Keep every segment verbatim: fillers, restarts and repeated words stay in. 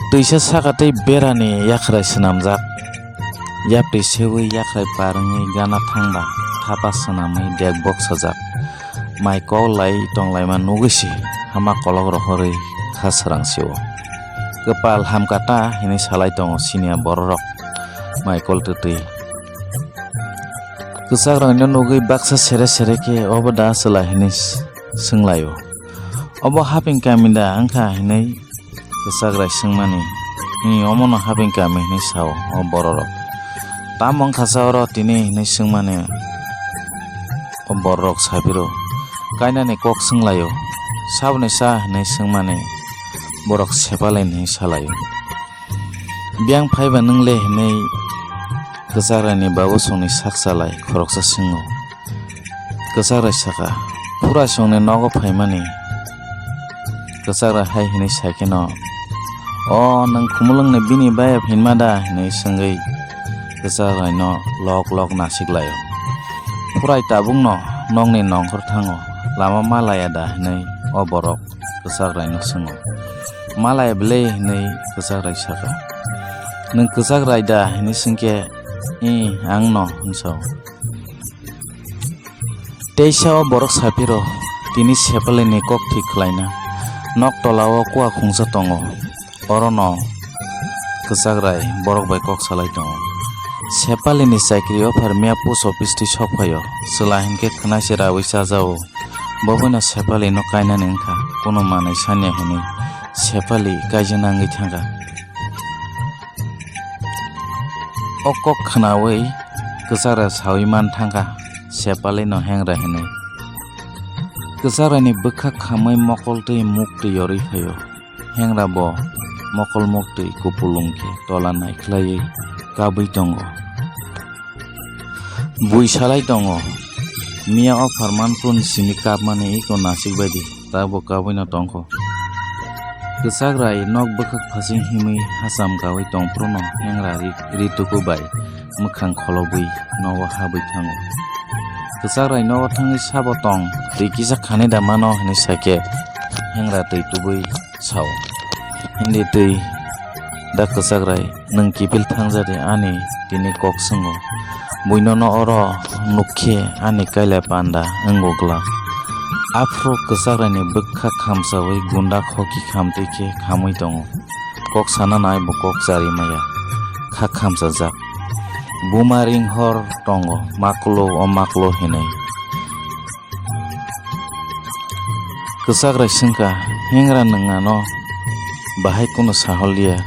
Twisa saka tei berani yakhrai swnamjak. Yapri sewi yakhrai par wngwi gana thangba thapa swnamwi dekbok sajak. Mai kok lai tonglaima nugwi se hama kolok rohorwi kha swrang se-o. Kwpal hamkha ta hinwi salai tongo siniya bororok mai kol twtwi. Kwchak rangno nugwi baksa sere sere khe, "Obo da chwla?" hinwi s-, swnglaio. "Obo haping kami da wngkha?" hinwi kwchak rai swngmani. "Hi, omono haping kami," hinwi sao o bororok. "Tamo wngkha sa oro tini?" hinwi swngmani o bororok saphiro. Kainani kok swnglaio. "Saboni sa?" hinwi swngmani borok sepalini hinwi salaio. "Biyang phaiba nwngle?" hinwi kwchak raini babosongni sak chalai khoroksa swngo. Kwchak rai saka, "Phura songni nogo phaimani." Kwchak rai hai hinwi saikhe no, "O, nwng khumulwngni bini bayap hinma da?" hinwi swngwi kwchak raino lok lok nasik laio. "Phurai tabukno nokni nongkhor thango, lama ma laya da?" hinwi o borok kwchak raino swngo. "Ma laya bwle?" hinwi kwchak rai saka. "Nwng kwchak rai da?" hinwi swngkhe, "Ih, ang no," hwn sao. Teisa o borok saphiro tini Sepalini kok thik khlaina nok tola o kua khungsa tongo. Orono kwchak rai borok bai kok salai tongo. Sepalini chakri offer miya post office twi sok phaio. Chwla hinkhe khwnai se raui chajao. Bo boino Sepalino kainani wngkha, kuno manwi sanya hinwi Sepali kaijak nangwi thangkha. O kok khnaui kwchak rai saui man thangkha Sepalino hengra hinwi. Kwchak raini bwkha khamwi mokol twi muk twi yorwi phaio. Hengra bo mokol muk twi kupulung khe tola naikhlaiwi kabwi tongo. Bui salai tongo. Miya o pharman phuru ni simi kapmani iko nasik bai di, tabuk kabui no tongkho. Kwchak rai nok bwkhak phasing himwi hacham kaui tong phuru no hengra ri, ri tuku bai mwkhang kholobwi nogo habwi thango. Kwchak rai nogo thangwi sabo tong, twi kisa khani da mano hinwi sakhe hengra twi tubui sao. Hindi twi da kwchak rai, "Nwng kiphil thangjadi ani," tini kok swngo. Buinono oro nukkhe ani kailai panda wngo glak. Aphuru kwchak raini bwkha khamsaui gunda khoki khamtwi khe khamwi tongo. Kok sana nai bo kok chari maya, kha khamsajak. Buma ringhor tongo, maklo o maklo hinwi. Kwchak rai swngkha, "Hengra, nwng ano bahai kunu sahol liya?"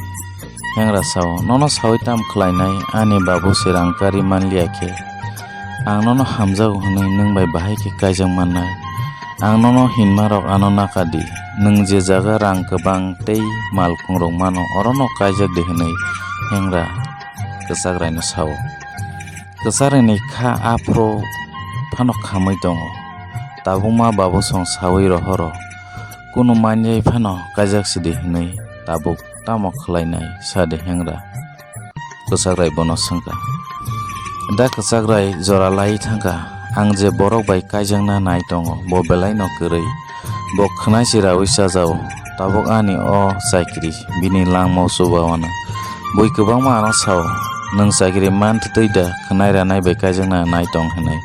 Hengra sao, "Nono saui tam khlainai, ani babu se rang kari man liya khe? Ang nono hamjago hwnwi nwng bai bahai khe kaijak mannai. Ang nono hinmarok ano naka di, nwng je jaga rang kwbang tei malkhung rok mano, orono kaijak di," hwnwi hengra kwchak raino sao. Kwchak raini kha aphuru phano khamwi tongo. Tabukma babosong saui rohoro. Kunu manjai phano kaijak sidi hwnwi tabuk tamo khlainai sadi hengra. Kwchak rai bono swngkha. Da kwchak rai jora lai thangkha. Ang je borok bai kaijakna nai tongo, bo belai no kwrwi. Bo khwnai se raui chajao. Tabuk ani o chakri, bini langmao chubawana. Bui kwbangma ano sao, "Nwng chakri man twtwi da, khwnai ranai bai kaijakna nai tong," hinwi.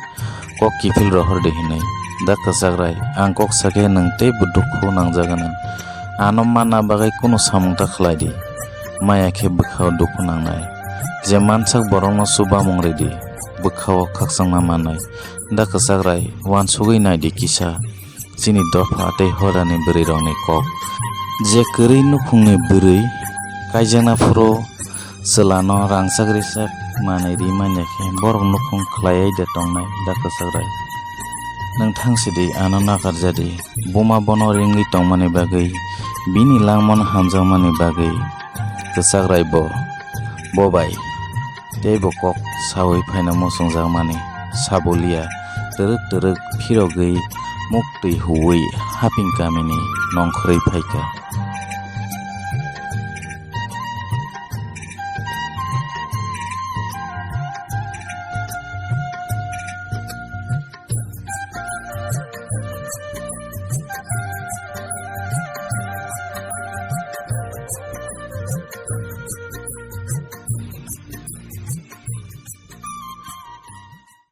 Kok kiphil rohor di hinwi. Da kwchak rai, "Ang kok sakhe nwng teibo dukhu nangjagana. Ano manna bagwi kunu samung ta khlai di. Maya khe bwkhao dukhu nangnai. Je mansak borokno chubamung ridi, bwkhao khakchangma mannai." Da kwchak rai, uansugwi nai di kisa. Chini dopha tei horani bwrwirokni kok. Je kwrwi nukhungni bwrwi kaijakna phuru chwlano rangchak rijak manwi ri manya khe borok nukhung khlaiwi de tongnai da kwchak rai. Nwng thang sidi ano nakarjadi, buma bono ringwi tongmani bagwi, bini langmano hamjakmani bagwi. Kwchak rai bo, bo bai. Tei bo kok saui phaina muchungjakmani sabulia twrwk twrwk phirogwi muktwi huui haping kamini nongkhorwi phaikha.